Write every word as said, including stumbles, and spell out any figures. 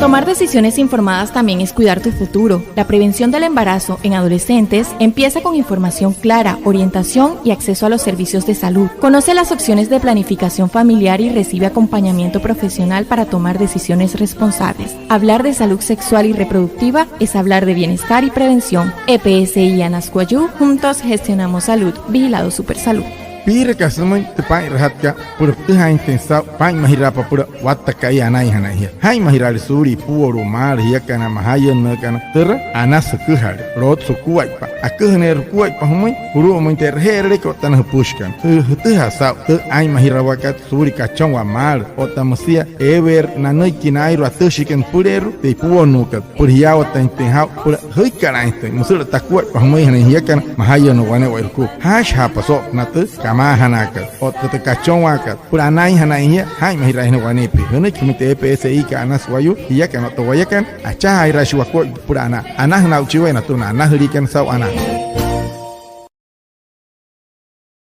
Tomar decisiones informadas también es cuidar tu futuro. La prevención del embarazo en adolescentes empieza con información clara, orientación y acceso a los servicios de salud. Conoce las opciones de planificación familiar y recibe acompañamiento profesional para tomar decisiones responsables. Hablar de salud sexual y reproductiva es hablar de bienestar y prevención. E P S I Anas Wayuu, juntos gestionamos salud. Vigilado Supersalud. Piiraka sümüin tü paa'inrajatkat süpüla pütüjaainjatüin saa'u paa'inmajiraapa süpüla watta ka'i anainjanain jia. Jaa'inmajiraale suulia ipuolu'u maalü jiakana majayünnüükana, türa anasü jüküjale, lotsü jukuaippa. Aküjüneerü jukuaippa jümüin julu'umüin tü e'reje'erülekat otta na jüpüshikana. Jü-, jütüjaa saa'u tü aa'inmajirawaakat suulia kachonwaa maalü otta müsia eeweerü nanüiki naairua atüjashiikana nüpüleerua tü ipuonnuukat süpüla jiyaawatüinjatüin jaa'u süpüla jüikkalaainjatüin müsü'üla takuaippa jümüinjanain jiakana majayünnüü wane'ewai jukua. Jaashajaapa soo'opünaa tü kamaajanaakat otta tü kachonwaakat süpüla anainjanain jia, jaa'inmajiraainjana waneepia. Jünüiki jümüin tü E P S I-kat Anas Wayuu jiakana otta wayakana, achajaajiraashii wakuaippa süpüla anaa. Anajüna aa'uchii waya natüma na anajüliikana saa'u anaa.